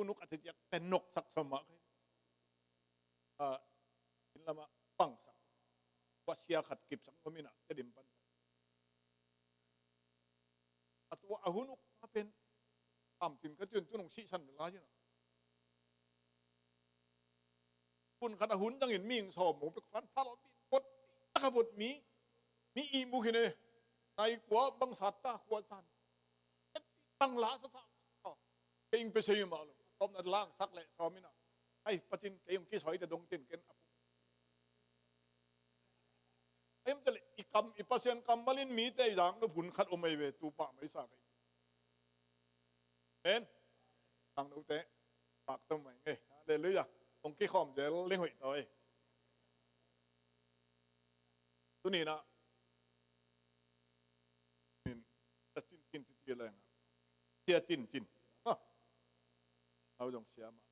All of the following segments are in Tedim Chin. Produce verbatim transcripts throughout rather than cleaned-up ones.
nuk a ci ciak pen noksak sawm mah kai. A, inn lamah pangsak. Tua sia khat kipsak ngom inah, Tedim pan. A tua a hun uk pa pen, am cin ka ciun tu nong sihsan lai inah. Hun khat a hun dangin ming sawm mu pek fan phal bin bot, taka bot mi, mi i mu khin e. Nai kua bang sat ta khua san. Tang la sa sa. Kei ing pe sei mah lo. Tawpna langsak leh sawm inah. Ai, patin kei ung kisoi te dong tin ken a pu. Ai, om te le, i kam, i Pasian kammalin mite i zang no phun khat om ai ve, tu pah mai sa kei. Amen. Ang no te, pak tom mai nge. Hallelujah. Ong kikhawm zel leng hoih tawi. Tuni inah. Min, ta cin cin ci ci leng. Cia cin cin. Ha. Au zong sia mah.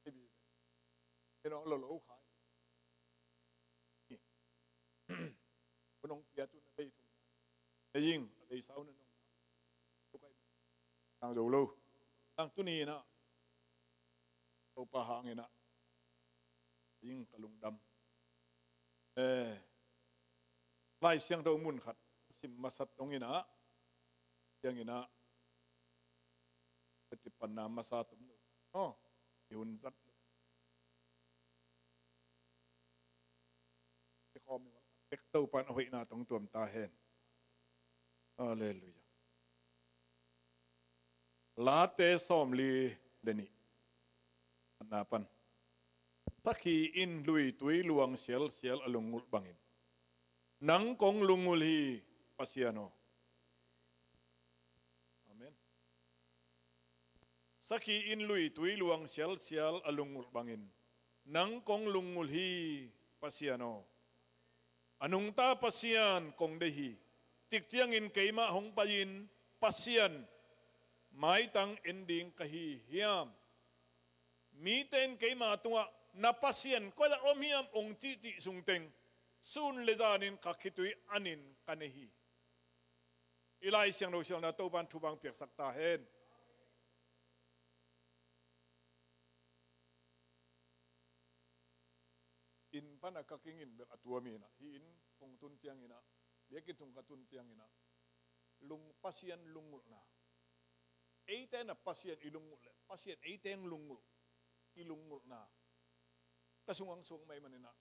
Ibi. Ino lo lo khai. Kunong pia tu na bei thum. Ei ing, a bei sau na nong. Tukai. Tang zo lo. Tang tuni inah. Topa hang inah. Ing ka lungdam. Eh, Lai Siangtho mun khat sim masat dong inah, ciang inah, ka ci panna masa tom lo. Oh, i hun zat lo. I khawm i wal khat pek Topa in a hoihna tong tuam ta hen. Hallelujah. Late sawmli le nih. Anna pan. Sakhi in luitui luang sialsial a lungngulh bangin. Nang kong lungngulh hi Pasian aw. Amen. Sakhi in luitui luang sialsial a lungngulh bangin. Nang kong lungngulh hi Pasian aw. A nungta Pasian kong deih hi. Cik ciangin keimah hong pai-in Pasian maitang en ding ka hi hiam? Mite in keima tungah na Pasian koi-ah om hiam ong cihcih sungteng sun le zanin ka khitui anin ka nei hi. I Lai Siangtho sialna Topan thupha piaksak ta hen. Inn pana ka kingin bel a tuam inah, hih inn kong tun ciang inah, biakinn tung ka tun ciang inah, lung, Pasian lungngulhna. Eite na Pasian i lungngulh le Pasian eite hong lungngulh, i lungngulhna ka sung ang suang mai man inah.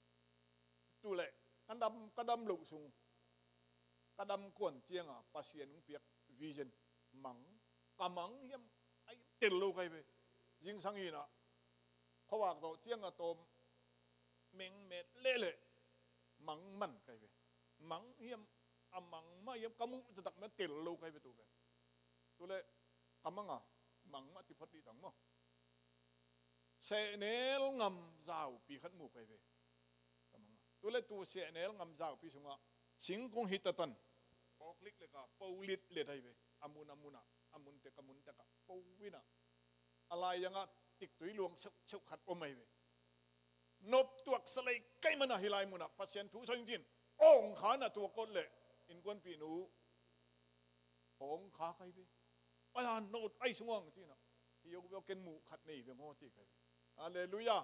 Tu le ka dam, ka dam loh sung, ka dam kuan cianga Pasian hong piak vision, mang, ka mang hiam, ai, tel lo kai ve. Zingsang inah khuavak tawh cianga tawm mengmet lehleh mang man kai ve. Mang hiam, a mang mah hiam ka muh taktak mah tel lo kai ve tu ve. Tu le ka manga mang mah ti phot dih tang maw. Sehnel ngam zaupi khat mu kai ve. Ka manga. Tu le tu sehnel ngam zaupi sungah singkung hi tatan. Pawklik le ka polit le dai ve. A mun a munah, a mun tek a mun tekah po inah. A lai yangah tiktui luang seuhseuh khat om ai ve. Noptuak salei kai mana hi lai munah Pasian thu soi cin. Ong kha na tuak kot le innkuanpih nu ong kha kai ve. Ai a not ai sungah ang cinah. Hi yo bel ken muh khat nei ve ngaw ci kai ve. Halleluiah.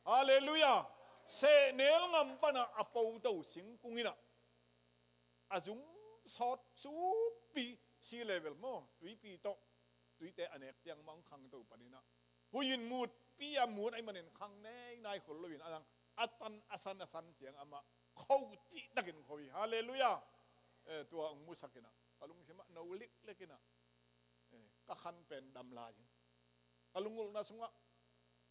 Halleluiah. Sehnel ngam pana a poto singkung inah a zung sawt sukpi si level maw, tuipi tawh tuite a nek ciang mah hong khangto paninah huihin mutpi a mut ai manin khang nei nai khol loin a dang a tan a san a san ciang amah kho cihtakin kho hi. Halleluiah. Eh, tua hong musakinah ka lungsimah no liklek inah, eh, ka khan pen dam lai in ka lungulhna sungah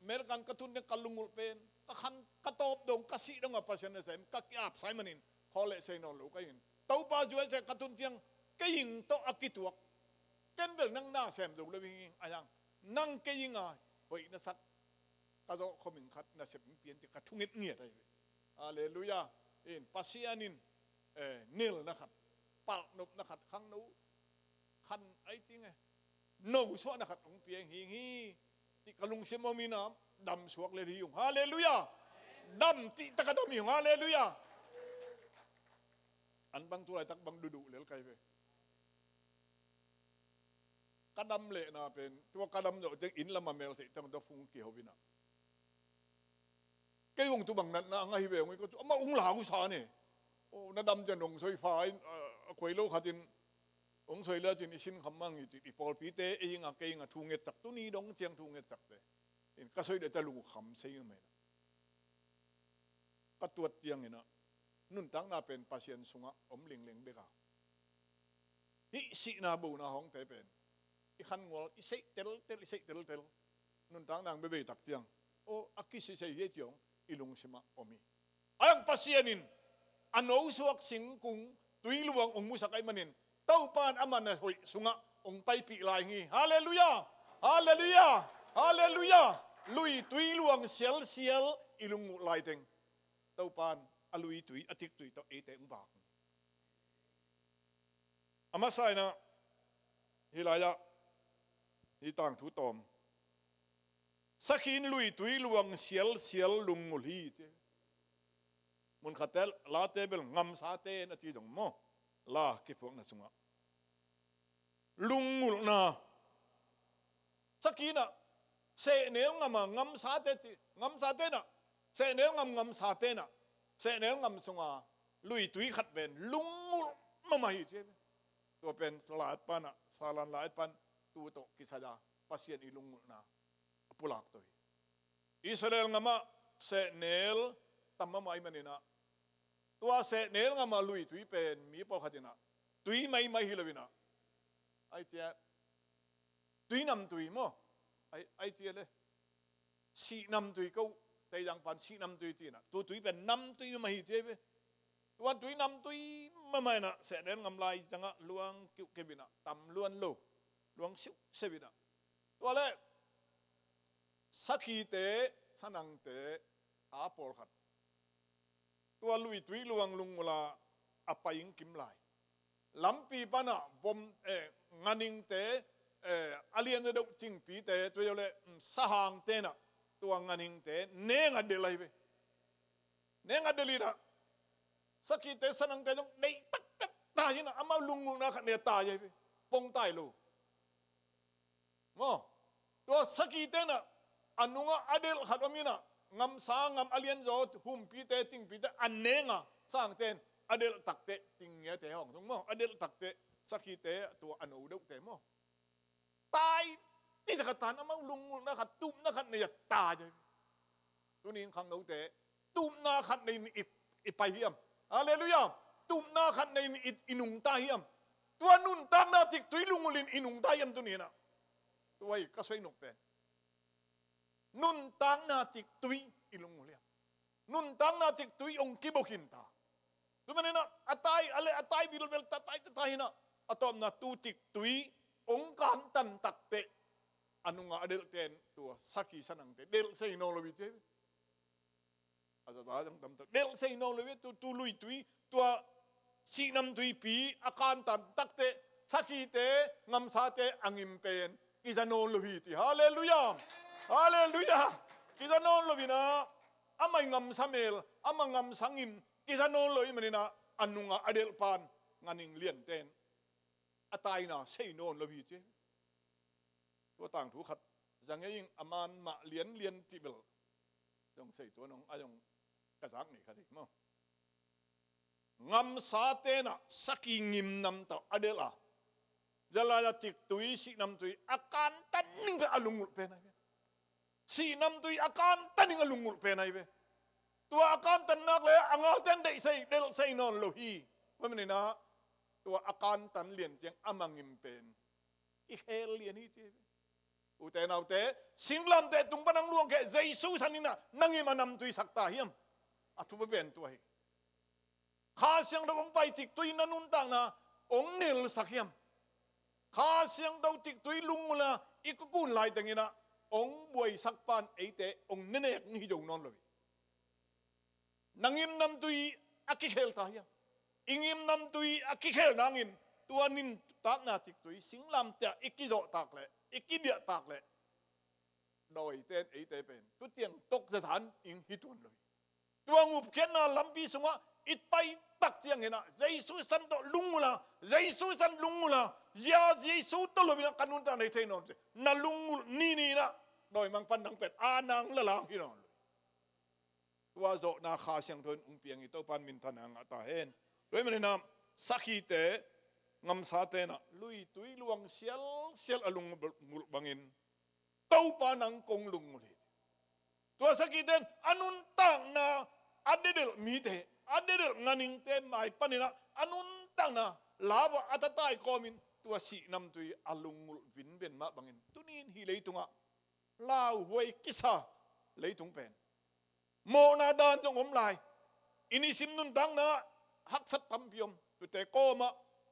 American ka tun ciang ka lungulh pen ka khan ka tawp dong ka sih dong a Pasian na sem ka kiap sai manin khaw leh sei nawn lo ka hin. Topa zuai se ka tun ciang kei ing tawh a kituak ken bel nang na sem zo lo ing a yang nang kei ing a hoih na sak ka zawh khoming khat na sep ing pian ci ka thunget ngiat ahi ve. Halleluiah. In Pasian in, eh, nilna khat palhnopna khat khangno khan ai ting e. No suahna khat hong piang hing hi. Ti ka lungsim om inah dam suak lel hi ung. Halleluiah. Dam tih taka dam hi ung. Halleluiah. An bang tu laitak bang duhduh lel kai ve. ka dam lehna pen, tua ka dam zawh ciang inn lam a mel seih tang tua phung kiho in ah. Kei hong tu bang natna a ngah hi ve hong i ko tu, amah hong la uh sa ne. O, na dam ciang hong soi pha in, a, a khuai lo khat in hong soi le cin i sin kham mang hi cin i pawlpite, ei ing a kei ing a thu ngetsak, tuni dong ciang thu ngetsakte in ka soi deh ta lung uh kham sei mah in ah. Ka tuat ciangin ah nuntakna pen Pasian sungah om lingleng bek a, hih sihna bona hawngte pen i khan ngual, i seih teltel, i seih teltel. Nuntakna hong bebei tak ciang, o, a kisisei hi e ci hong i lungsimah om hi. A hang Pasian in a nosuak singkung tui luang hong musak ahih manin, Topa in amah na hoih sungah hong paipih lai hi. Halleluiah! Halleluiah! Halleluiah! Lui tui luang sialsial i lungngulh laiteng, Topa in a lui tui, a tiktui tawh eite hong vak hi. A masa in ah, hih lai-ah, hih tangthu tawm, sakhi in lui tui luang sialsial lungngulh hi ci. Munkhatte Late bel ngamsate na ci zong maw, La kiphuakna sungah lungngulhna. Sakhi in ah sehnel ngam a ngamsate ci, ngamsate in ah, sehnel ngam ngamsate in ah, sehnel ngam sunga lui tui khat pen lungngulh mahmah hi ci. Tua pen Laet pan ah, Salan Laet pan tu tawh kisai a Pasian i lungngulhna a pulak tawh hi. Israel ngamah sehnel tam mahmah ahih manin ah, tua sehnel ngamah lui tui pen mi pawlkhat in ah tui maimai hi lo in ah, ai cia, tui namtui maw, ai, ai cia le, sih namtui ko, Teizang pan sih namtui ci in ah, tu tui pen namtui mahmah hi cia ve. Tua tui namtui mahmah in ah sehnel ngam lai ciangah luang kiuhkep in ah tam luan lo, luang siuhseuh in ah. Tua le, sakhite, sanangte, a pawlkhat tua lui tui luang lungngulh a a pai ing kim lai. Lampi pan ah vom, eh, nganingte, eh, a lian a deuh cingpite, tua le, mm, sahangte in ah tua nganingte neng a delh ahi ve. Neng a delh in ah, sakhite sanangte zong deih taktak tai in ah, amau lungngulhna khat nei a tai ahi ve. Pongtai lo. Maw, tua sakhite in ah, a nungah a delh khat om in ah, ngamsa ngam a lianzaw humpite, cingpite a neng a, sangte in a delh takteh, tingngiate hawng zong maw, a delh takteh, sakhite tua a no deuhte maw, tai, ti khat tan, amau lungngulhna khat, tupna khat nei a tai. Tuni in khangnote, tupna khat nei in i, i pai hiam? Halleluiah! Tupna khat nei in i, i nungta hiam? Tua nuntakna tiktui lungngulh in i nungta hiam tuni in ah? Tua hi ka soi nop pen. Nuntakna tiktui i lungngulh hiam? Nuntakna tiktui hong kibawk khin ta. Tua manin ah, a tai, a le, a tai bilbel ta tai, ta tai in ah, a tawpna tu tiktui hong kantan takteh, a nungah a delhte in tua sakhi sanangte delh sei nawn lo hi ci hi. A zata zong tam tak delh sei nawn lo hi, tu, tu lui tui, tua sih namtuipi a kantan takteh, sakhite, ngamsate a ngim pen kiza nawn lo hi ci. Halleluiah! Halleluiah! Kiza nawn lo in ah, amah i ngamsa mel, amah ngamsa ngim kiza nawn lo ahih manin ah, a nungah a delh pan nganing liante in a taina sei nawn lo hi ci. Tua tangthu khat za ngei ing, a man mah lianlian cih bel zong sei tuan hong, a zong ka zak nei kha ding maw. Ngamsate in ah sakhi ngim nam tawh a delh a, zia lai-a tiktui, sih namtui a kantan ning pen a lungngulh pen ahi ve. Sih namtui a kantan ning a lungngulh pen ahi ve. Tua a kantan nak le a ngalte in deih sei, delh sei nawn lo hi. Tua manin ah, tua a kantan lian ciang amah ngim pen kikhel lian hi ci hi ve. Ute naute, singlamteh tung pan hong luang kheh, Jesu san in ah na ngim a namtui sak ta hiam? A thupi pen tua hi. Kha Siangtho hong pai tiktui na nuntakna hong nelsak hiam? Kha Siangtho tiktui lungngulh a i kikun laiteng in ah hong buaisak pan eite hong nenek hi zo nawn lo hi. Na ngim namtui a kikhel ta hiam? I ngim namtui a kikhel nangin tua nuntakna tiktui singlamteh ah i kizawh tak leh, i kidiah tak leh, dawite in eite pen tu ciang tokzatan ing hi tuan lo hi. Tua ngupkhiatna lampi sungah i pai tak ciangin ah Jesu i san tawh lunggulh a, Jesu i san lunggulh a, zia Jesu tawh lo-in ah ka nuntakna i thei nawn lo hi. Na lunggulh nini in ah dawimangpa'n nang pen a nang la lang hi nawn lo hi. Tua zawhna Kha Siangtho in hong piang hi. Topa'n minthanna ngah ta hen. Tua ahih manin ah sakhite, ngamsate in ah luitui luang sialsial a lunggulh bangin Topa nang kong lunggulh hi. Tua sakhite in a nuntakna a dedelh mite, a dedelh nganingte mai panin ah a nuntakna lau-ah a tatai kawmin tua sihnamtui a lunggulh vinven mah bangin tuni-in hih leitungah lauhuai kisa leitung pen mawhna dan zong om lai. I nisim nuntakna haksat tampi om. Tuate kawmah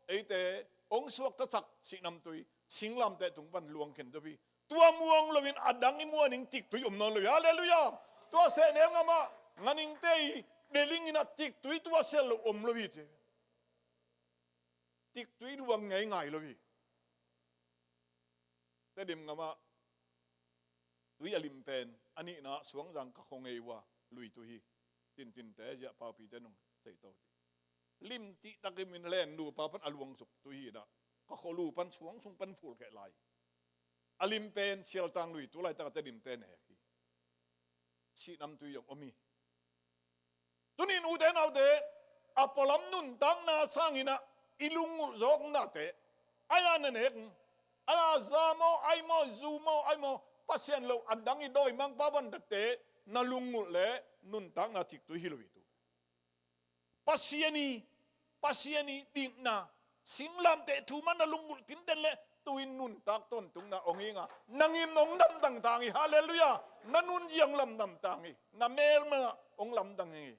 eite hong suaktasak sihnamtui singlamteh tung pan luang khin zaw hi. Tua muang loin a dang i muan ing, tiktui om nawn lo hi. Halleluiah. Tua sehnel ngamah nganingte i deling in ah tiktui tua sial lo om lo hi ci. Tiktui luang ngeingai lo hi. Tedim ngamah tui a lim pen a nihna Suangzang ka kho ngei uh a, luitui hi. Tintinte ziah paupite nung sei to ci. Lim tihtak in min len nupa pan a luang suk tui hi in ah ka kho lu pan suang sung pan phul kheh lai. A lim pen Sialtang lui tu laitak a Tedimte nek hi. Sihnamtui zong om hi. Tuni-in ute naute, a pualam nuntakna sangin ah i lunggulh zawknate, ai-a na nek, ai-a za maw, ai maw, zu maw, ai maw, Pasian lo a dang i dawimangpa vandatte na lunggulh leh nuntakna tiktui hi lo hi tu. Pasian i, Pasian i dikna, singlamteh thu mah na lunggulh tinten leh tu-in nuntak tawntungna hong hi ing a, nang in hong lamdang tang hi. Halleluiah. Na nunzia hong lamdang tang hi. Na melma hong lamdang hi.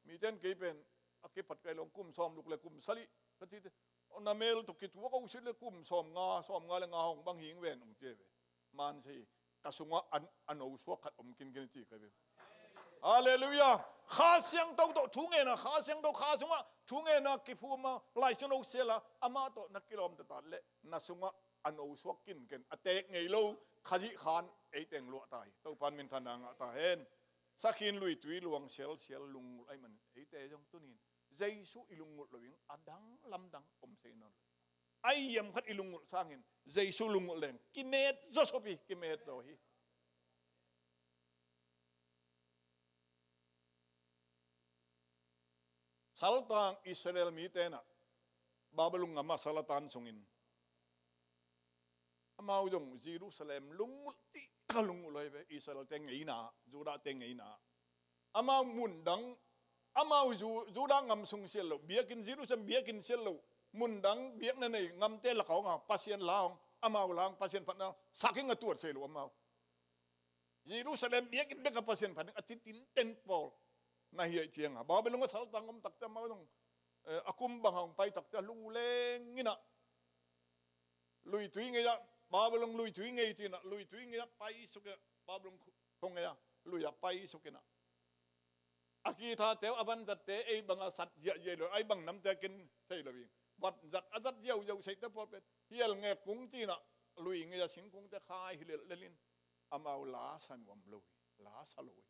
Mite in kei pen a kipat kai lo-in kum sawmguk le kum sagih ka cite, na mel tawh kituak a, usit le kum sawmnga, sawmnga le nga hong bang hi ing ven, hong ci hi ve. Mansia hi, ka sungah a, a no suak khat om kinkin ci ka hi ve. Halleluiah. Kha Siangtho tawh thu ngen a, Kha Siangtho kha sungah thu ngen a, kiphum a, Lai Siangtho sial a, amah tawh na kilawm taktak leh na sungah a no suak kinkin, a teek ngei lo Khazih khan ei teng luah ta hi. Topa'n minthanna ngah ta hen. Sakhi in luitui luang sialsial lunggulh ahih manin eite zong tuni-in Jesu i lunggulh lo-in a dang lamdang om sei nawn lo hi. A hiam khat i lunggulh sangin Jesu lunggulh leng kimet zaw sop hi, kimet zaw hi. Saltang Israel mite in ah Babylon gam ah sal a tan sungin amau zong Jerusalem lunggulh, tihtak a lunggulh hi ve. Israelte ngeina, Judahte ngeina, amau mundang, amau Ju-, Judah gam sung sial lo, biakinn, Jerusalem biakinn sial lo, mundang biakna nei gamte lak ah hong a, Pasian la hong, amau la hong, Pasian phatna sak ing a tuat sei lo amau. Jerusalem biakinn bek a Pasian phat ing a ci tinten pawl na hi ahih ciangin, Babylon a saltang om takte amau zong, eh, a kum bang hong pai takte a lung leng in ah luitui ngei ah, Babylon luitui ngei ci-in ah, luitui ngei ah pai suk in ah, Babylon khuangei ah, lui ah pai suk in ah, a kithate uh, a vanzatte ei bang a sat ziahziah lo, ei bang namte a ken thei lo hi. Vanzat a zat ziauziau seite pawl pen hial ngek kung ci-in ah, lui ngei ah singkungte khai hi lellel in, amau la sa nuam lo hi, la sa lo hi.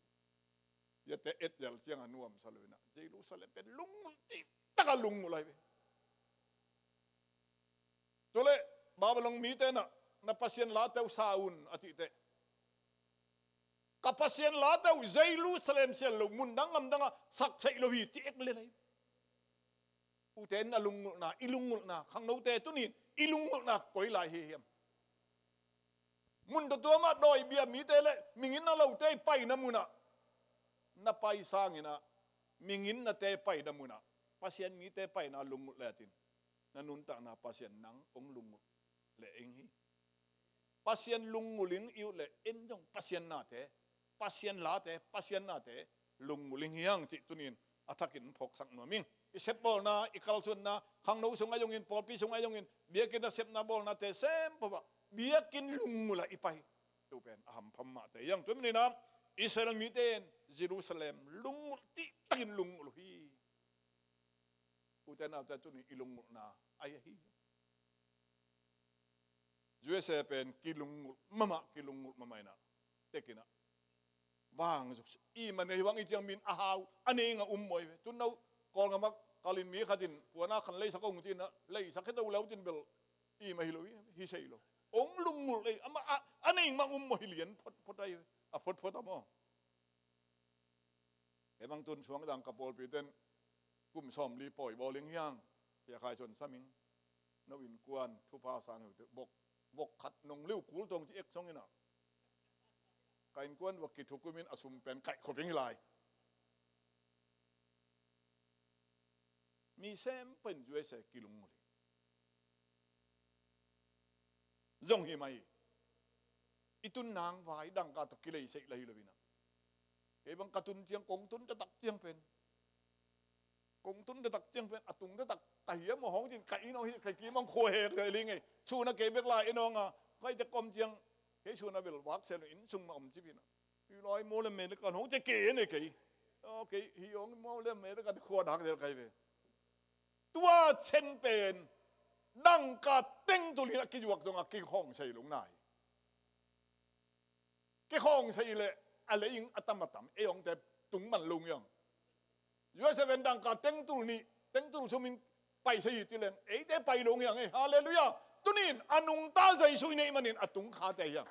Ziate et zial ciang a nuam sa lo in ah, Jerusalem pen lunggulh, tihtak a lunggulh hi ve. Tua leh Babylon mite in ah, na Pasian late uh sa un a cih teh, ka Pasian late uh Jerusalem sial lo, mundang gamdang ah sak theih lo hi, ci ek lel hi. Ute, na lunggulhna, i lunggulhna, khangnote tuni-in i lunggulhna koi lai hi hiam? Mun tuamtuam ah dawi bia mite leh mingin na lote i paina mun ah na pai sangin ah, mingin nate paina mun ah Pasian mite paina lunggulh le a cin, na nuntakna Pasian nang hong lunggulh le ing hi. Pasian lunggulh ing i uh leh en zong Pasian nate, Pasian late, Pasian nate lunggulh ing hi hang cih tuni-in a thakin phawksak nuam ing. I sep bawlna, i kalsuanna, khangno sungah zongin, pawlpi sungah zongin, biakinn a sepna bawlnate sem pawh ah biakinn lunggulh ah i pai, tu pen a hampha mahmah hi hang. Tua manin ah Israel mite in Jerusalem lunggulh, tihtakin lunggulh uh hi. Ute naute, tuni i lunggulhna ahi hi. U S A pen kilunggulh mahmah, kilunggulh mahmah in ah, tek in ah, vang zuk i man nei vang i ciang min a hau a nei nga um mawi ve. Tun no Kawlgam ah kalin mi khatin puana khan leisak ong cina leisak khe to lo tin bel i ma hi lo i hi sei lo. Ong lungngul ei ama a, a nei mang um mawi lian phot phot ai ve. A phot phot a maw. Hei bang tun suang dang ka pawlpi ten kum sawmli pawi bawling hiang. Pia khai suan saming. No innkuan thupha sang hiu te bok, bok khat nong liu kul tong ci ek song ina. Ka innkuan bok kithukumin a sum pen kaih khoping hi lai. Mi sem pen U S A kilungngul hi. Zong hi mai. I tun nang vai dangka tawh kilei sei la hi lo ina. Kei bang ka tun ciang kong tun taktak ciang pen. Kong tun taktak ciang pen a tung taktak ka hiam maw hong cin ka inn hong hi ka kimang khua hek le ling ei. Suna kei bek lai inn hong a. Kai te kom ciang kei suna bel vak sel inn sung ma om cipina. Hi lai maw le me le kan hong ce ke ne kei. Okay, hi hong maw le me le kan khua dak del kai ve. Tua cen pen dangka teng tul hi a kijuak zong a kikhawng sei lung nai. Kikhawng sei le a le ing a tam a tam ei hong te tung man lung yang. U S A pen dangka teng tul ni teng tul sumin pai sei hi ti leng ei te pai lung yang ei. Halleluiah. Tunin a nungta Jesu i neih manin a tung kha te hiang.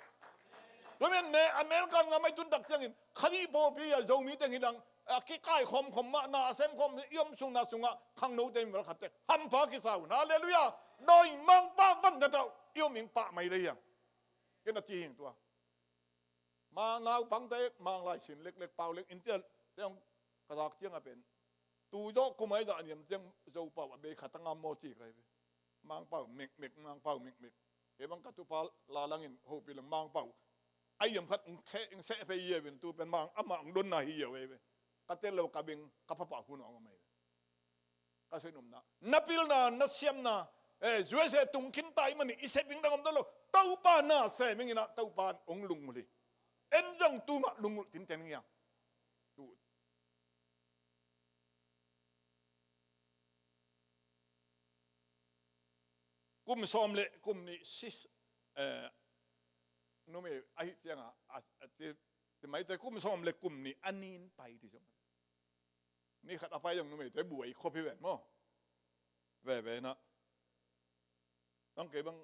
Tumin me American ngam ai tun tak ciangin khali pawlpi a Zomi teng hi dang a kikai khawm khawm mah na a sem khawm i om sung na sungah khangno te mi vel khat te hampha kisau. Halleluiah. Dawi mangpa van na tau i om ing pah mai le hiang. Kena ci hing tua. Ma naupangte manglai sin leklek pau lek in cian te hong ka lak ciang a pen tu zawh kumai dah niam ciang zo pau a bei khat a ngam maw ci kai ve. Mangpau mekmek, mangpau mekmek. He bang ka tupa lalangin hopi lang mangpau a iam khat ng khe ng seh phei ia vin tu pen mang amah ng donna hi ia ve ve. Ka tel lo ka beng ka papa hun ong mai ve. Ka soi nopna na pilna na siamna eh, U S A tung khin tai mani i seping dang om ta lo. Topa na seming ina Topa ong lungngul hi. En zong tu mah lungngul tinten ngiang. Tu kum sawm le kum ni sis eh, numei ahi cianga a, a, ti, ti maite kum sawm le kum ni a nin pai ti zong. Ni khat a pai zong numeite buai khop hi ven maw. Veve na. Nang kei bang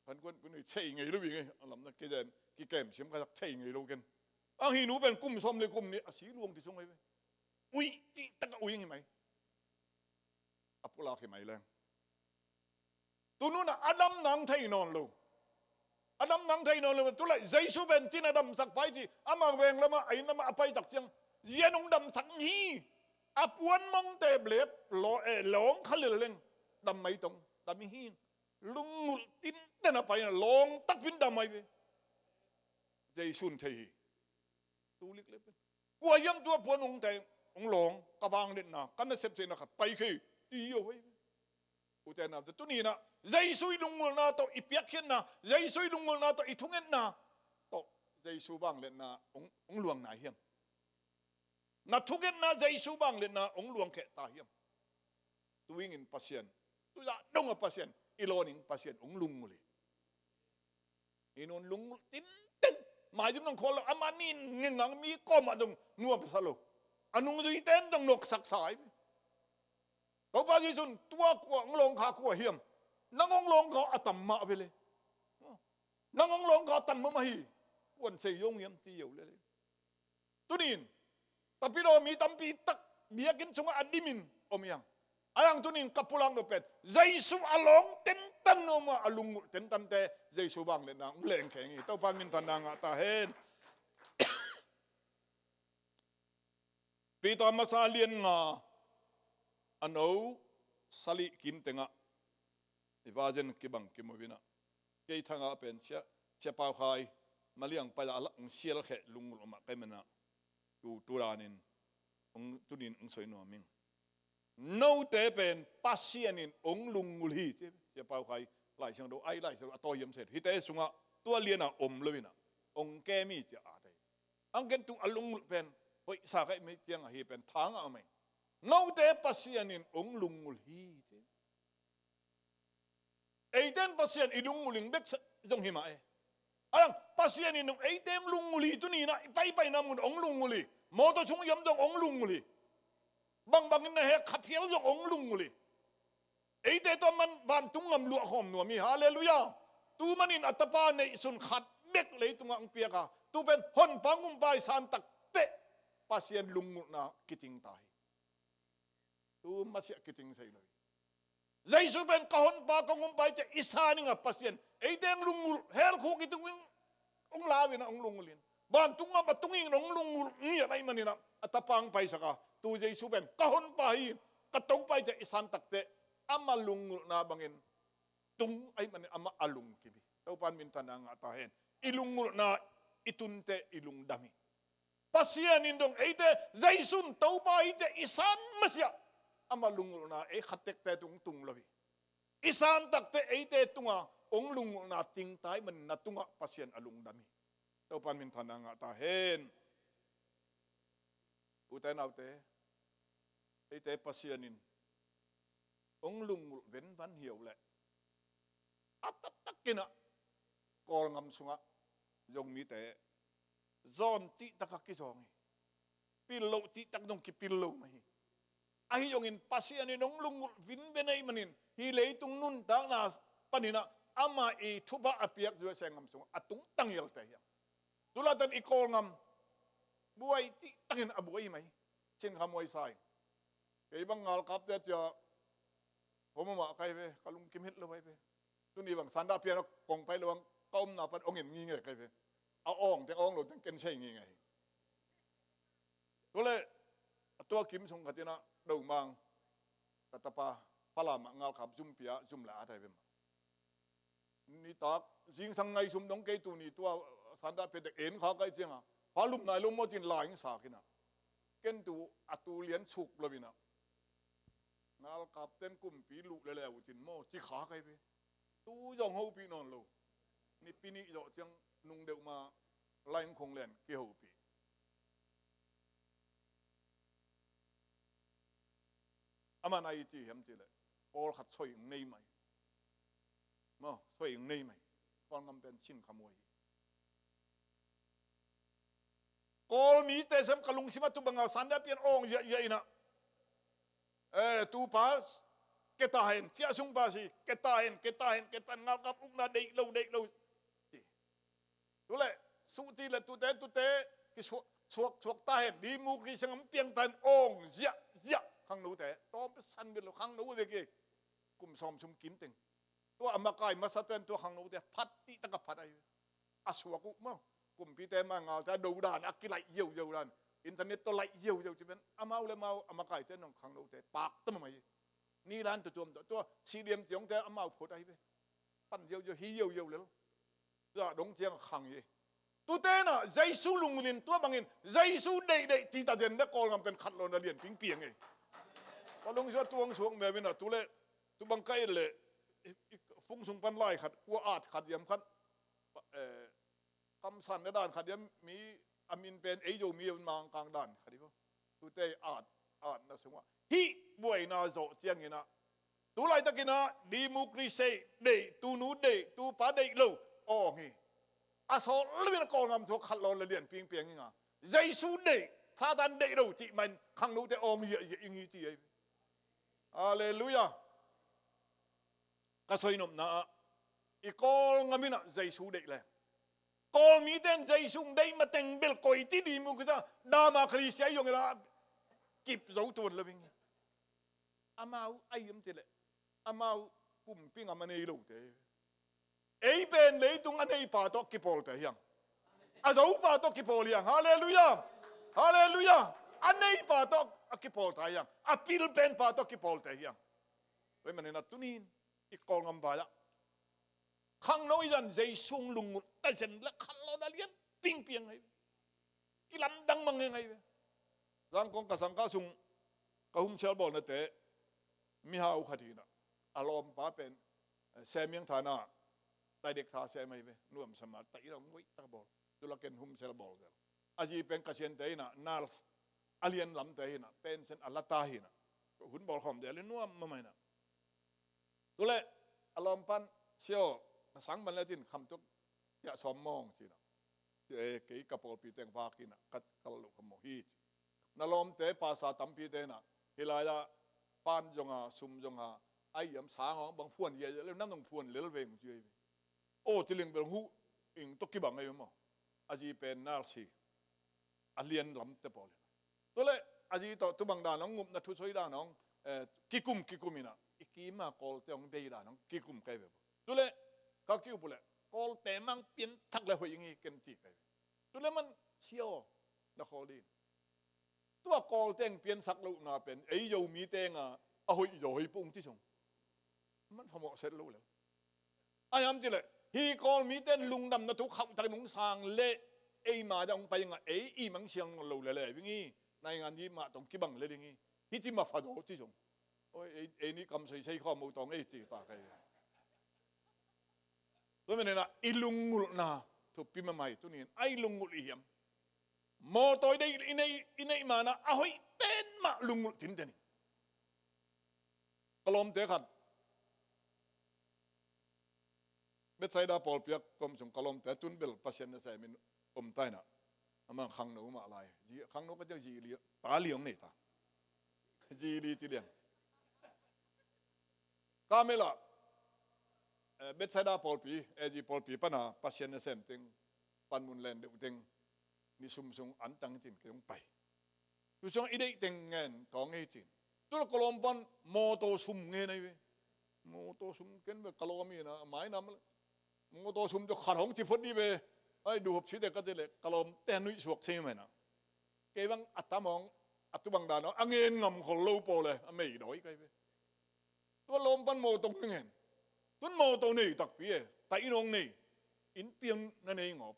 phan kuan punu thei ngei lo bi ngei a lam na ke den kikem siam ka thei ngei lo ken. Ang hi nu pen kum sawm le kum ni a si luang ti sung ngei ve. Ui ti tak a ui ngei mai. A pulak hi mai leng. Tununa a dam nang thei nawn lo. A dam nang thei nawn lo. Tulai Jesu pen tin a damsak pai ci. Ama veng lama a inn lama a pai tak ciang zia nong damsak hi. A puan mongte blep lo e lawng kha lel leng. Dam mai tong dam hi. Lungngulh tinten a paina lawng takpin dam mai ve. Jesu in thei hi. Tulik le pen kua hiam tua puan ungte ung lawng ka vangliatna ka nasep theihna khat pai khei ti hi aw hoi. Ute namte tuninah Jesu i lunggulhna tawh i piakkhiatna Jesu i lunggulhna tawh i thungetna tawh Jesu vangliatna ung, ung luang nai hiam? Na thungetna Jesu vangliatna ung luang kheh ta hiam? Tuingin Pasian tuizah dongah Pasian i lawning Pasian ung lunggulh hi. Hi nun lungngulh tinten. Maizum nong khual lo amah nin ngengang mi kawmah dong nuamsa lo. A nungzuite in dong nuaksaksa ai. Topa Jesu in tua kua ong lawngkha kua hiam? Nang ong lawngkha a tam mah vele. Nang ong lawngkha a tam mah mah hi. Kuan sei zong hiam ti yo lele. Tunin tapidaw mi tampi tak biakinn sungah a dimin om hiang. A hiang tunin ka pulak nop pen Jesu a lawng tentan noma a lunggulh tentante Jesu vangliatna ung lengkheng hi. Topan minthanna ngah ta hen. Peter masa lian nga a no salih kim tengah i vazen kibang kimu vinah kei thangah pen sia sia pau khai maliang pai a lak sial kheh lunggulh omah kai menah tu tu danin tunin ung soi nuam ing. Note pen Pasian in ong lunggulh hi ci. Sia pau khai Lai Siangtho ai Lai Siangtho a tawi hiam set hite sungah tua liana om lo ina ong ke mi cia a tei. Ang ken tu a lunggulh pen hoihsa kai mi tiang ahi pen thang a mai. Note Pasian in ong lunggulh hi ci. Eiten Pasian i lunggulh ing bek zong hi mah e. Ahi zong Pasian in zong eite hong lunggulh hi, tuni-in ah i paipaina mun hong lunggulh hi. Mawtaw sung i om zong hong lunggulh hi. Bangbang in na hek kha phial zong hong lunggulh hi. Eite tawh man vantung gam luahkhawm nuam hi. Halleluiah. Tu manin a Tapa neihsun khat bek leitungah hong piak a, tu pen Honpa Gumpa i san takteh Pasian lunggulhna kiting ta hi. Tu masiah kiting sei lo hi. Jesu pen ka Honpa, ka Gumpa hi ci-a i san ing a, Pasian eite hong lunggulh, hell khuk i tung in hong lau in ah hong lunggulh in, vantung gam a tung in hong lunggulh ngiat ahih manin ah a Tapa hong paisak a, tu Jesu pen ka Honpa hi, ka Topa hi ci-a i san takteh ama lunggulhna bangin tung ahih manin amah a lungkim hi. Topa in minthanna ngah ta hen. I lunggulhna i tun teh i lungdam hi. Pasian in dong eite Jesu in Topa hi ci-a i san masiah, ama lunggulhna ei khat tekte tung tung lo hi. I san takteh eite tungah hong lunggulhna ting ta ahih manin na tungah Pasian a lungdam hi. Topa in minthanna ngah ta hen. Ute naute, eite Pasian in hong lunggulh venvan hi uh leh, a taktak in ah Kawlgam sungah Zomite zawn cihtak a kizawng hi. Pil loh cihtak dong kipil lo mah hi. Ahi zongin Pasian in hong lunggulh venven ahih manin hih leitung nuntakna panin ah ama i thupha a piak Zomite gam sungah a tungtang hialte hi hang. Tu laitak i Kawlgam buai cihtakin a buai hi mai. Chin kha muai sa hi. Kei bang ngalkapte ciah hom hom ah ka hi ve, ka lungkim het lo hi ve. Tuni bang Sanda Pian a kong pai lo bang ka omna pan hong en ngingei ka hi ve. A awng teng awng lo teng ken sei ngingei hi. Tu leh a tua kim sung khat in ah Domang, ka tapa, Palam ah ngalkap zum pia, zum la a tai ve mah. Nitak zingsang ngaihsum dong kei, tuni tua Sanda Pian tek en kha ka hih ciangah, pha lum nai lo maw ci-in la hong sak in ah, ken tu a tu lian suk lo in ah, ngalkapten kumpi luh leleu uh cin maw ci kha ka hi ve. Tu zong hopih nawn lo. Nipi nih zawh ciang nung deuh ma la hong khong lian kihopih. Aman a i ci hiam cih leh, pawlkhat soi hong nei mai. Maw, soi hong nei mai. Kawlgam pen chin kha muai hi. Kawl mite sem ka lungsim a tu bangah Sanda Pian awng ziahziah in ah, eh, tu pa ke ta hen, ciah sung pa si, ke ta hen, ke ta hen, ke ta hen, ngalkap ukna deih lo, deih lo ci. Tu leh, suh ti leh tute, tute kisuak, suak, suak ta hen, democracy sangah piang ta hen, awng ziahziah, khangnote. Tawm san bia lo, khangno vek hi. Kum sawm sung kim teng. Tua a makai masate'n tua khangnote phat cihtak a phat ahi. A suak uh maw. Kumpite ma ngalte a do dan, a kilaih ziauziau dan. Internet tawh laih ziauziau ci pen. Amau le amau a makaite nong khangnote pak ta mahmah hi. Ni dan tutuam tawh. Tua C D M ciangte amau phot ahi ve. Pan ziauziau, hi ziauziau lel. Tua dong ciang khang hi. Tute in ah Jesu lunggulh in tua bangin Jesu deihdeih ci ta den le Kawlgam pen khat lo na lian pingpiang hi. Ka lungsim a tuang suak meuh in ah tu leh, tu bang ka et leh, i, i, fung sung pan lai khat, kua at khat hiam khat, eh, kamsan na dan khat hiam, mi a min pen ei Zomi a mangkang dan khat hi ko. Tute at, atna sungah hih buaina zawh ciangin ah, tu laitakin ah democracy deih, tunu deih, tupa deih lo awng hi. A sawt lo in ah Kawlgam thu khat lo le lian pingpiang hi nga. Jesu deih, Satan deih lo cih mah in khangnote awng ziahziah ing hi ci hi. Halleluiah. Ka soinopna ah, i Kawlgam in ah Jesu deih leh, Kawl mite'n Jesu deih mateng bel koi ti ding mu kita, dama Khristian zong i la kip zo tuan lo ing. Amau a hiam cih leh, amau kumpi ngam a nei lote. Ei pen leitung a neipa tawh kipawlte hi hang. A zopa tawh kipawl hi hang. Halleluiah. Halleluiah. A neipa tawh a kipawlte hi hang. A pilpenpa tawh kipawlte hi hang. Tua ahih manin ah tuni-in i Kawlgam vai-ah khangno i zan Jesu lunggulh ta zen le khat lo na lian pingpiang hi. Kilamdang mang heng ahi ve. Zangkong ka sangkah sung ka humsial bawlnate mihau khat hi in ah, a lawmpa pen, eh, Semiang thana, taidek tha sem ahi ve. Nuamsa mah, taidek a nguai tak bawl. Tu la ken humsial bawl zel. A zi pen ka siante in ah, nurse a lian lamte hi in ah, pension a la ta hi in ah, hun bawl khawm zel in nuam mahmah in ah. Tu leh a lawmpan, "Sia aw, na sang man le cin kham tuak Ciah sawm mawng cinah, e, kei ka pawlpi teng vak inah ka kal loh ka mawh hi ci. Na lawmte pasa tampite inah hih lai-ah pan zonga sum zonga a iam sang awng bang phuan ziazia le nang nong phuan lel veng ci ei ve. Aw, tiling bel huh ing tawh kibang ei ve maw? A zi pen nalsi a lian lamte pawl inah. Tule a zi tawh tubang dan hong ngupna thusoi dan hong, eh, kikum kikum inah i kima kawlte hong bei dan hong kikum kai ve. Tule ka kiup uh le kawlte mang pianthak le hoih ing i ken ci kai ve. Tule man sia aw na khawl ding. Tua kawlte hong piansak lohna pen ei Zomi tenga a hoih zaw hoih pung ti sung. Man phamawh set lo le. Ai am ti le, hi kawl mite in lungdamna thu khauhtakin hong sang le ei ma dang hong pai inga ei i mang siang lo le le ving i naingan i mah tong kibang le ding i hiti ma pha daw ti zong. Oi, ei, ei ni kam sei sei khaw mo tong ei ci pa kai. Tua menena i lungngulhna thupi mamai tunin ai lungngulh i hiam? Mawtaw i neih, i neih, i neih mana a hoih pen mah lungngulh tinte ni. Ka lawmte khat Bethsaida pawlpi a ka om sung ka lawmte tun bel Pasian nasemin om ta inah. Amah khangno mah lai. Zi, khangno ka ciang zi li, ta li hong nei ta. Zi li ci liang. Ka mel ah, eh, Bethsaida pawlpi, A G pawlpi pana Pasian nasem teng, panmun len deuh teng, ni sum sung an tang cin kei hong pai. Tu sung i deih teng ngen kawng ei cin. Tu la ka lawm pan mawtaw sum ngen ei ve. Mawtaw sum ken ve ka lawm inah, mai nam le. Mawtaw sum tu khat hong ci phot di ve. Ai, duhop si te ka ti le, ka lawmte nuih suak sei mai na. Kei bang a tam hong, a tu bang dan hong, a ngen ngam khol lo paw le, a mei dawi kai ve. Tua lawm pan mawtaw ngen. Tun mawtaw nei takpi e. Taih in hong nei. Innpi hong na nei ngawp.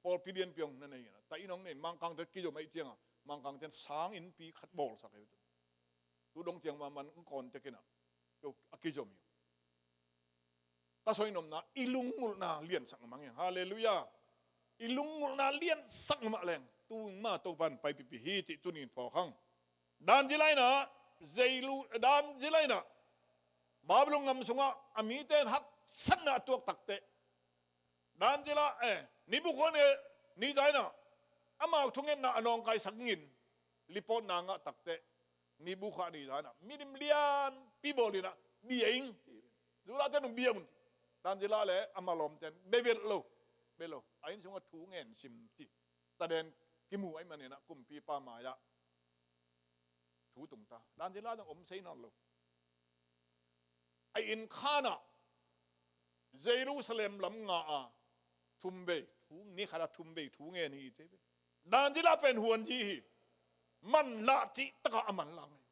Pawlpi lianpi hong na nei. Taih in hong nei. Mangkangte kizom aih cianga. Mangkangte sang innpi khat bawlsak e. Tu dong ciang man man hong kawn tek inah. A kizom hi. Ka soi nopna, i lunggulhna liansak mah hi. Halleluiah. I lunggulhna liansak mah leng. Tu ma Topan paipipi hi cih tunin phawk hang. Dan zila inah, Zeilu, dan zila inah, Babylon gam sungah a mite in haksatna a tuak takteh. Dan zila, eh, Nebukhadnezzar inah, amau thungetna a nawngkaisak ngin, lipawtna ngah takteh. Nebukhadnezzar inah, milim lianpi bawl inah, bia ing. Zudate nung bia un. Dan zila le, ama lawmten, bia vet lo. Bia lo. A inn sungah thu ngen sim ci. Taden kimu ahih maninah kumpipa mai-ah thu tung ta. Dan zila dang om sei nawn lo. A inn khanah Jerusalem lam nga a thum vei thu, ni khatah thum vei thu ngen hi ci ve. Dan zila pen huanzi hi. Manlah cih takah a manlang hi.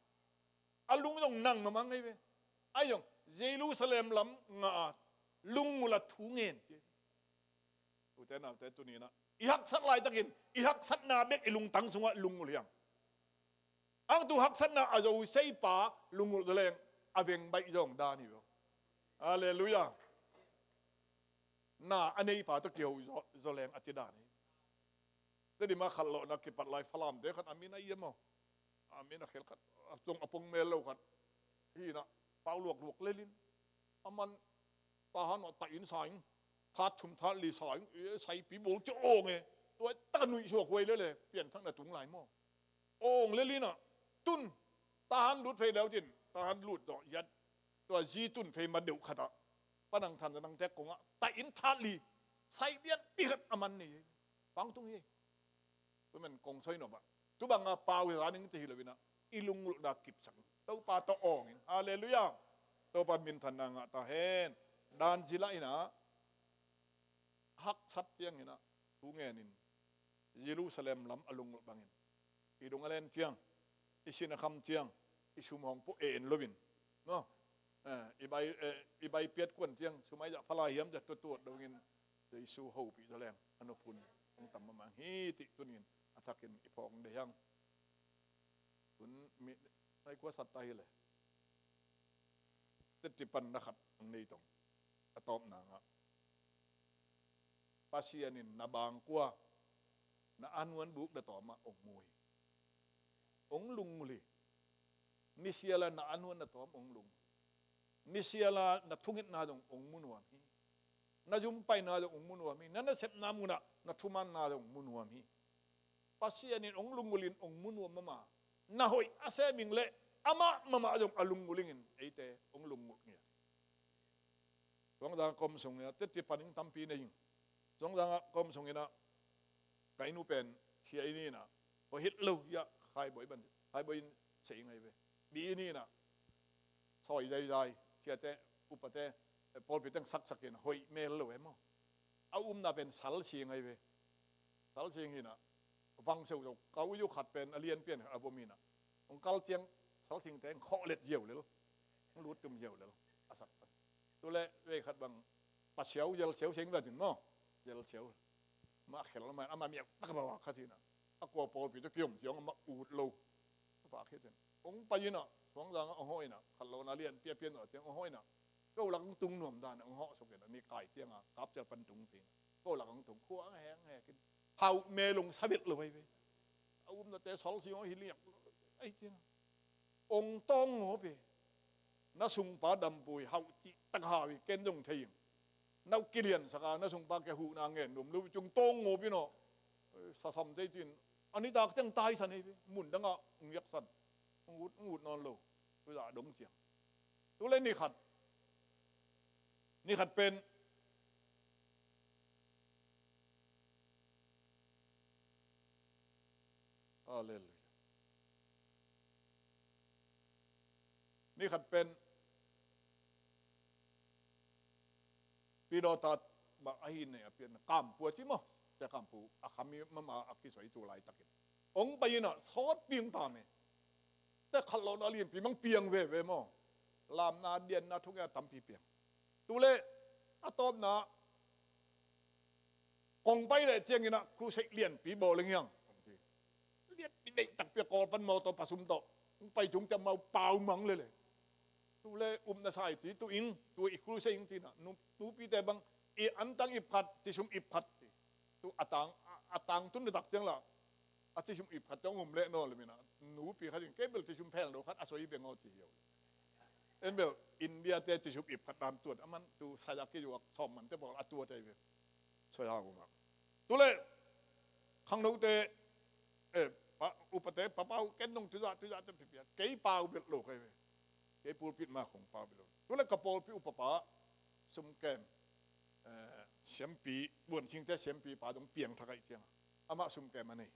A lung zong nang mamang hi ve. A zong Jerusalem lam nga a lunggulh a thu ngen ci. Ute naute tuninah i haksat laitakin i haksatna bek i lungtang sungah lunggulh hiang. Ang tu haksatna a zo seipa lunggulh zaleng a veng baih zong dan hi lo. Halleluiah. Na a neipa tawh kiho zaw, zaw leng a ci dan hi. Tedim a khat lawhna kipat lai Falamte khat a min a ia maw? A min a khel khat, a pong, a pong mel lo khat. Hinah pau luakluak lelin. A man tahan mah tahin sa ing. That thum that li sa ing. E, saipi bawl ci awng e. Tua taka nuih suak huai lele. Pianthakna tung lai maw? Awng lelinah tun tahan lut phei leutin tahan lut zawh hiat tua zi tun phei ma deuh khatah panang than nang tek kongah tahin that li sai lianpi khat a man ni hi. Pangtung hi. Tumen kong soi nopah tubanga pau hi zaning te hi loinah i lunggulhna kipsak Topa tawh awngin. Halleluiah. Topa minthanna ngah ta hen. Dan zila inah haksat tianginah thu ngenin Jerusalem lam a lunggulh bangin i dung a len ciang, i sin a kham ciang, i sum hong puh en loin, no? Eh, i bai, eh, i bai piat kuan ciang sum ai zah phalai hiam zah tuatuat dongin Jesu hopih zaleng a nuphun hong tam mamang hi cih tunin a thakin i phawk dei hang. Tun mi nai kua sat ta hi le. Teti pan na khat ang nei tong a tawpna ngah. Pasian in na bangkua na anuan buk da tawmah ong mu hi. Ong lunggulh hi. Nisiala na anuan na tawm ong lung. Nisiala na thungetna dong ong mu nuam hi. Na zumpaina zong hong mu nuam hi. Na nasepna munah na thumaanna zong hong mu nuam hi. Pasian in hong lunggulhin hong mu nuam mahmah. Na hoih a sem ing leh amah mahmah zong a lunggulh ingin eite hong lunggulh ngiat hi. Suangzang a ka om sungin ah, teti panin tampi nei ing. Suangzang a ka om sungin ah, ka inn uh pen sia inn hi in ah, hoih het lo hi a, khaibawi ban, khaibawi in sei ngai ve. Bi inn hi in ah, sawi zaizai, siate, upate, pawlpi teng saksak in ah, hoih mel lo e maw. A umna pen sal sia ngai ve. Sal sia hi in ah, vang seuhseuh, ka ui uh khat pen a lianpi in a vom hi in ah, hong kal ciang sal siate hong khawh let ziau lel, hong lut tum ziau lel, a sak pan. Tu leh vei khat bang, pasiau, zelsiau sia ing ve cin maw. Zelsiau. Mah a khel mah, amah miak tak a bawak khat hi in ah, a kua pawlpi tawh kiom ciang amah ut lo. Vak hi cin. Hong pai in ah, Suangzang ah hong hawh in ah, khat lo na lianpi a pian lo ciang hong hawh in ah, ko lak hong tung nuam dan ah hong hawh suk in ah, ni kai ciang a, Kapcial pan tung ping. Ko lak hong tung, khua hong hek hek in. Hauh mel hong sa vet lo ahi ve. A umnate sal sia hong hi liak lo ahi cin ah. Hong tawng ngawp hi. Na sungpa dampui, hauh cih tak hau hi, ken zong thei ing. Na uh kiliansak a, na sungpa kia huhna ngen nuam lo, cung tawng ngawp in aw. Sasam thei cin. A nitak ciang taisan hi ve. Mun dang ah hong iaksan. Hong ut, hong ut nawn lo. Tua zah dong ciang. Tu leh ni khat. Ni khat pen. Halleluiah. Ni khat pen. Pilawta mah ahi nei a pian. Kampua ci maw. Sia Kampu. A khami mahmah a kisoi tu laitakin. Hong pai in ah, sawtpi hong tam hi. Te khat lo na lianpi mang piang veve maw. Lamna, dianna, thungetna tampi piang. Tu leh, a tawpna, kong pai leh ciangin ah, crusade lianpi bawl leng hiang. Lianpi deih takpi a Kawl pan mawtaw pasum tawh. Hong pai cung ciang amau pau mang lel e. Tu leh, upna sa hi ci, tu ing, tu i crusade ing ci in ah, nu, nupite bang, i antang ip khat, cisum ip khat ci. Tu a tang, a, a tangtun na tak ciang lah. A cisum ip khat ciang om leh nawn lo in ah, nupi khat in, kei bel cisum phel lo khat a soi beng aw ci hi aw. En bel, India te cisum ip khat dan tuat, aman tu saya kizuak sawm man te pawl a tuat ahi ve. Saya um ah. Tu leh, khangnote, eh, pa, upate, pa pau, ken dong tu zah, tu zah te pipia. Kei pau bel lo kai ve. Kei pulpit mah khong pau bel lo. Tu leh ka pawlpi upapa, sum kem, eh, siampi, buan singte siampi pa dong piang thak ahi ciang. Amah sum kem a nei.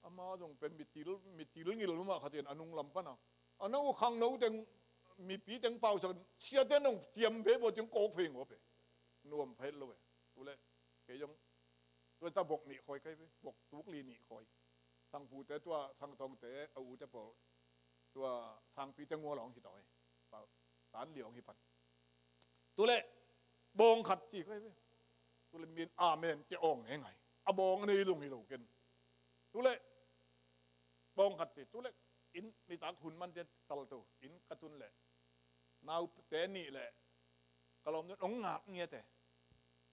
Ama zong pen mitil, mitil ngil mah khat in a nung lam pan a. A nang uh khangno teng, mipi teng pausak, siate nong ciam ve bawl ciang kawk phei ngawp e. Nuam pha het lo e. Tu leh, kei zong, tua ta vok nih khawi kai ve, vok tuk li nih khawi. Thangpute tua, Thangtawngte, a ute pawl. Tua sangpite ngua lawng hi tawi. Tan liawng hi pan. Tu leh, bawng khat ci kai ve. Tu leh min amen ci awng he ngai. A bawng a nei lung hi lo ken. Tu leh, bawng khat ci. Tu leh, inn nitak hun man te tal tu. Inn ka tun leh. Naute nih leh. Ka lawm nun hong ngak ngiat e.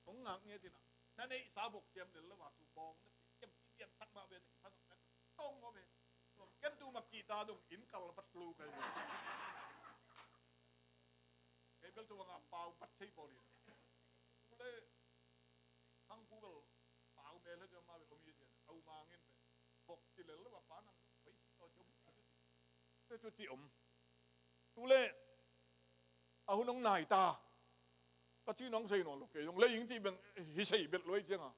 Hong ngak ngiat in ah. Na neihsa vok ciam lel lo a tu bawng. Na ciam ki liansak mah ve. Tawng mah ve. Ken tu mah kita dong inn kal vat lo kai ve. Kei bel tu bang a pau vat thei bawl in. Tu leh Thangpu bel pau mel he tu ama bel om hi cian. Au mangin bel. Vok ci lel lo a pa nang. Pai si tawh ciam. Te tu ci om. Tu leh a hun hong nai ta. Ka ci nong sei nawn lo kei zong lei ing ci beng hi sei bel lo ahi ciang a.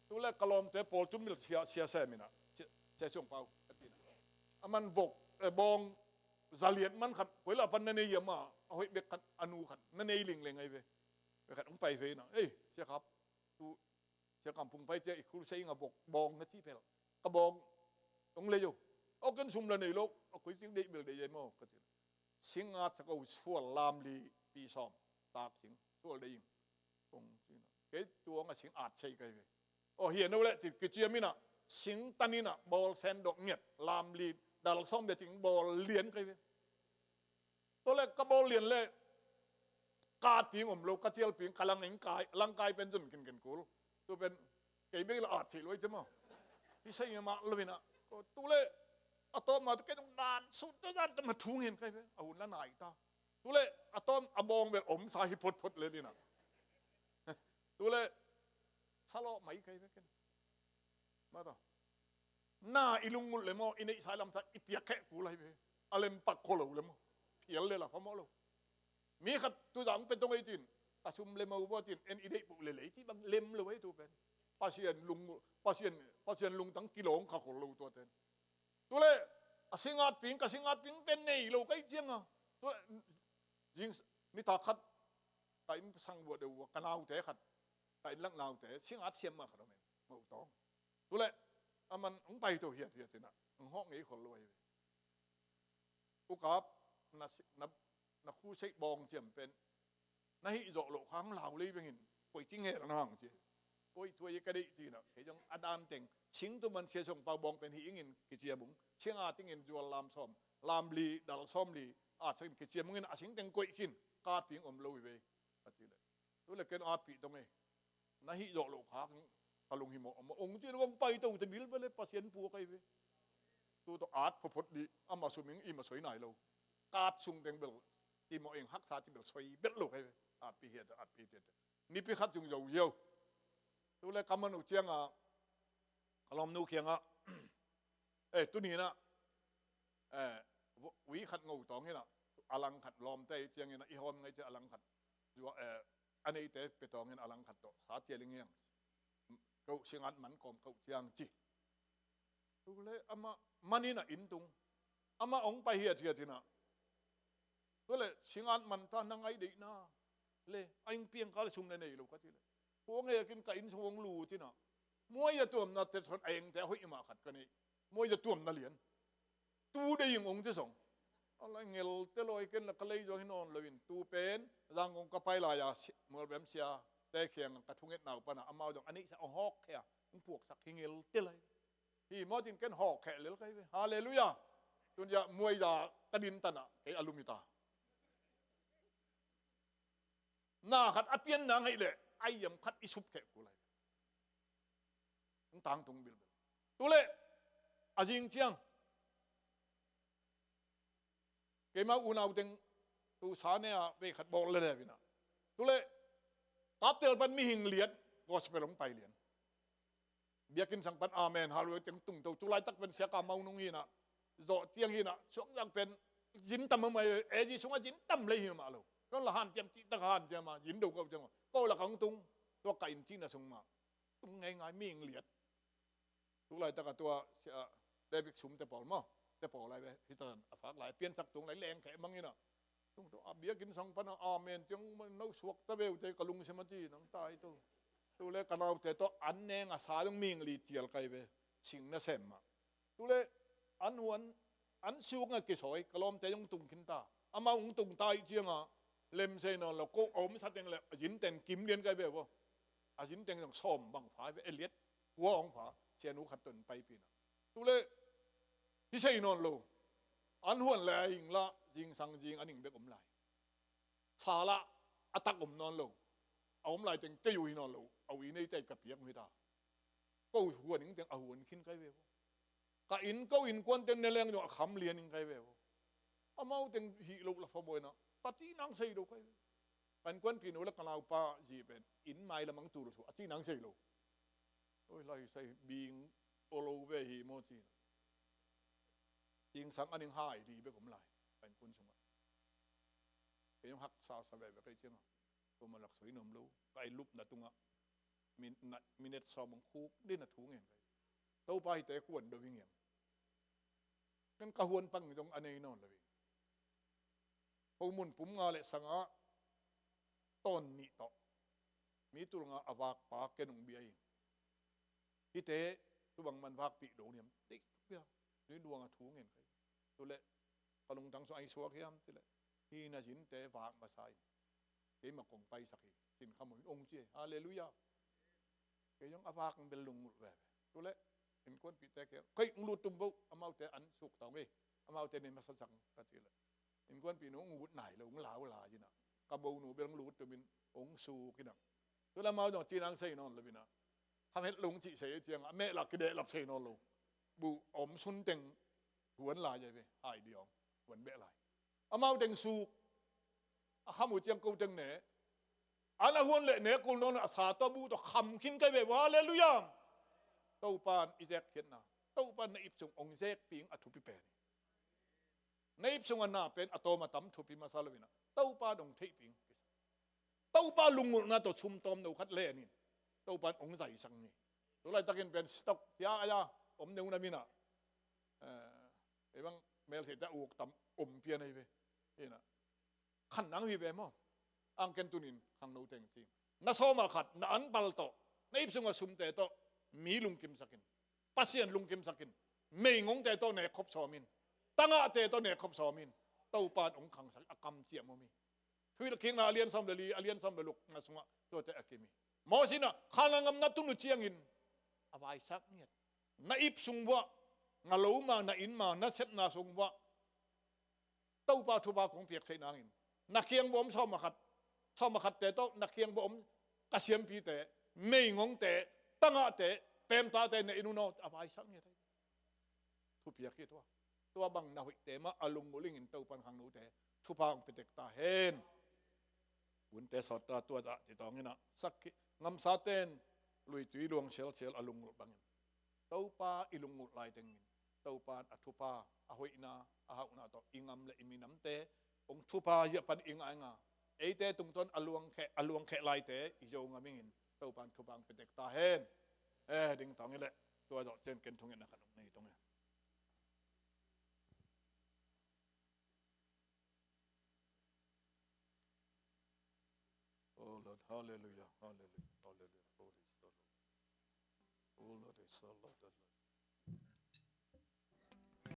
Tu leh ka lawmte pawl tu mil sia, sia sem in ah. Sia, sia siong pau. A ci in ah. A man vok, eh, bawng, zaliat man khat, koi la pan na nei hiam a, a hoih bek khat, a nu khat, na nei lingleng ahi ve. Bek khat hong pai ve in ah. Ei, sia khap, tu, sia kam pung pai cia i khul sei ing a vok, bawng na ci pel. Ka bawng, hong lei o. Aw ken sum la nei lo, a koi sing deih bel deih ei maw, ka ci. Sing at sa ko sual lam li pi sawm, tak sing, sual deih ing. Kong ci in ah. Kei tuang a sing at sei kai ve. Aw, hian no leh ci kiciam in ah, sing tan in ah, bawl sen dok ngiat, lam li, dal sawm bia cing bawl lian kai ve. Tua leh ka bawl lian leh, ka at ping om lo, ka cial ping, ka lang ing kai, lang kai pen zun kin ken kul. Tu pen, kei bek la at sei lo ahi cia maw. Hi sei mah lo in ah. Tu leh, a tawp ma tu kei dong dan, sut tu dan tu ma thung hin kai ve, a hun la nai ta. Tu leh, a tawm, a bawng bel om sa hi photphot lel in ah. Tule salawh mai kai ve ken. Mata na i lunggulh le maw, i neihsa i lamsa i piak kheh kul lai ve. A lem pak khua lo le maw, phial le la phamawh lo. Mi khat tu zang pe tong ei tin, ka sum le mau bawtin en i deih puh le lei ci bang lem lo ei tu pen. Pasian lung, Pasian, Pasian lungtang kilawng kha khol lo tua ten. Tule a singat ping, ka singat ping pen nei lo kai cianga. Tule jing nitak khat ka inn sang buah deuh uh a, ka naute khat, ka inn lak naute singat siam mah khat om en, mau tawng. Tule aman hong pai to hiat hiat inah hong hawh ngei khol lo ahi ve. Ukap na, na, na khu seih bawng ciam pen na hih zawh loh khang lau lei bengin koi ci ngel na hang ci. Koi tuai ka deih cinah kei zong a dan teng singtuman sia song pau bawng pen hi ingin kiciam ung. Singa tingin zual lam sawm, lam li dal sawm li at sakin kiciam ungin a sing teng koih khin, katping om lo hi vei a ci le. Tule ken atpih tong ei. Na hih zawh loh khak ka lunghimawh a mawh ong cin vang pai to te bil bele Pasian puak ahi ve. Tu tawh at phophot dih ama suming ima soi nai lo. Kat sung teng bel timawh eng haksa ci bel soi bel lo kai ve. Atpih hiat atpih hiat. Nipi khat zung zo ziau. Tule ka man uh cianga ka lawmnu kiangah eh tuninah eh wi khat ngo tawng hinah a lang khat lawmte cianginah i hawm ngai cia a lang khat zua eh a neite pe tawngin a lang khat tawh sa cia ling hiang. Koh singat man kawm koh ciang ci. Tule amah maninah inn tung amah ong pai hiat hiat hinah. Tule singat man ta na ngai deihna le a ing piangka le sum le nei lo ka ci le. Kua ngekin ka inn sung ong lut inah muai a tuamna tet hon a engte a hoih mah khat ka neih. Muai a tuamna lian tu dei ing ong ci song. A lai ngel te lawi ken la ka lei zuang hi nawn loin tu pen zangkong ka pai lai-a mualbem sia te khiang ka thungetna uh pana amau zong a neihsa ong hawk khea ong puaksak hi ngel te lai. Hi mawtin ken hawk kheh lel kai ve. Halleluiah. Tun ya muai za ka din tanah kei a lum hi ta. Na khat a pian nang hei leh a yam khat i sup kheh ku lai. Ong tangtung bilbil. Tule a zing ciang keima unau teng tu sa ne a vei khat bawl le le vinah. Tule kaptel pan mihing liat gospel ong pai lian. Biakinn sang pan amen hallo teng tungto cu laitak pen siaka mau nung hinah zawh tiang hinah suakzak pen zin tam amai ezi sungah zin tam lei hi mah lo. Kon la han tiam cihtak han tiam a zin do ko tiang ko la kang tung tua ka in cihna sung mah tung ngei ngai ming liat. Tu laitak a tua sia David sum te pawl maw te pawl lai ve hita a fak lai piansak tung lai leng kheh mang hinah. Tung tua a biakinn sang pana amen tiang no suak ta veu te ka lungsim a ci nang tai to. Tule ka naute tawh an neng a sa dong ming li cial kai ve. Sing na sem mah. Tule an huan an suk nga kisawi ka lawmte dong tung khin ta. Amau ung tung tai cianga lemsei nawn lo ko a om sa teng le a zin ten kim lian kai ve vo. A zin teng dong sawm bang fa ve eliat kua ong fa sianu khat ton paipina. Tule hi sei nawn lo. An huan le a ing la zingsang zing a ning bek om lai. Sa la a tak om nawn lo. A om lai teng kei uh hi nawn lo. A ui nei tei ka piak uh hi ta. Ko huan ing teng a huan khin kai ve vo. Ka inn ko innkuan teng ne leng zong a kham lian ing kai ve vo. Amau teng hih lo la phamawina ka ci nang sei lo kai ve. Ka innkuan pinu le ka naupa zi pen inn mai lamang tul su a ci nang sei lo. Oi lai sai bing o lo ve hi maw ci. Zingsang a ning hai li bek om lai ka innkuan sungah. Kei zong haksa sa veve kei ciangah. Ko malak soi nom lo ka i lupna tungah minute sawm ong khuk din a thu ngen kai. Topa hite kuan do hi ngiam. Kan ka huan pang zong a nei nawn lo hi. Ko mun pum nga le sanga tawn nih tawh mi tul nga a vak pa ken ong bia hi. Hite tubang man vakpih do niam tei bia nui duang a thu ngen kai. Tule ka lungtang sung ai suak hiam tile hi na zinte vak masa in keima kong paisak hi. Sin kha mo in ong ci hi. Halleluiah. Kei zong a vak bel lungngulh veve. Tule innkuanpihte kei kei ong lut tum boh amaute an suk tawng hi. Amaute nei masa sak ka ci le innkuanpih nu ong ut nai lo ong lau la inah ka bo nu bel ong lut tumin ong suk inah. Tule amau zong ci nang sei nawn lo inah khamhet lo ong cih sei ciangah a meh lak kidehlap sei nawn lo. Buh a om sun teng huan lai ve hai diawng huan beh lai. Amau teng suk a kham uh ciang ko teng ne An a huan le nek kul nawn a sa tawh bu tawh kham khin kei ve uh. Halleluiah. Topa'n i zek khiatna, Topa'n na ip sung hong zekpih ing a thupi pen hi. Na ip sung a na pen a tawm a tam thupi masa lo in ah Topa'n hong theihpih ing. Topa lunggulhna tawh sum tawmno khat len in Topa'n hong zaisak hi. Tulaitakin pen stock tia a om neu na min ah, eh, ei bang meltheite a uk tam om pian ahi ve. Hi in ah khan nang hi ve maw? Ang ken tunin khangno teng ci ing. Na sawm ah khat, na an bal tawh, na ip sung a sumte tawh mi lungkimsak in, Pasian lungkimsak in, meigongte tawh nek khop sawm in, tangahte tawh nek khop sawm in, Topa'n hong khangsak a kamciam om hi. Thuhilhkikna a lian sawm le li, a lian sawm le lukna sungah tuate a kim hi. Moses in ah Kanaan gam na tun uh ciangin a vaisak ngiat. Na ip sung uah, na lo ma, na inn ma, na sepna sung uah Topa thupha kong piaksaih nangin, na kiang uah om sawm ah khat, sawm ah khatte tawh na kiang uah om ka siampite, meigongte, tangahte, peemtate na inn un aw, a vaisak ngiat hi. Thupiak hi tua. Tua bang na hoihte mah a lunggulh ingin Topa'n khangnote thupha hong pia tek ta hen. Unte sawt ta, tua zah ci tawng in ah, sak hi. Ngamsate'n luitui luang sialsial a lunggulh bangin Topa i lunggulh lai tengin Topa'n a thupha, a hoihna, a hauhna tawh i gam le i minamte hong thupha hi a pan i ngaingai. Eite tungtawn a luangkheh, a luangkheh laite i Zogam ingin Topa'n thupha hong pia tek ta hen. Eh, ding tawng hi leh, tua zawh ciang ken thungetna khat hong nei tawng hi. Oh Lord, hallelujah, hallelujah, hallelujah. Praise the Lord. Oh Lord, praise the Lord, the Lord.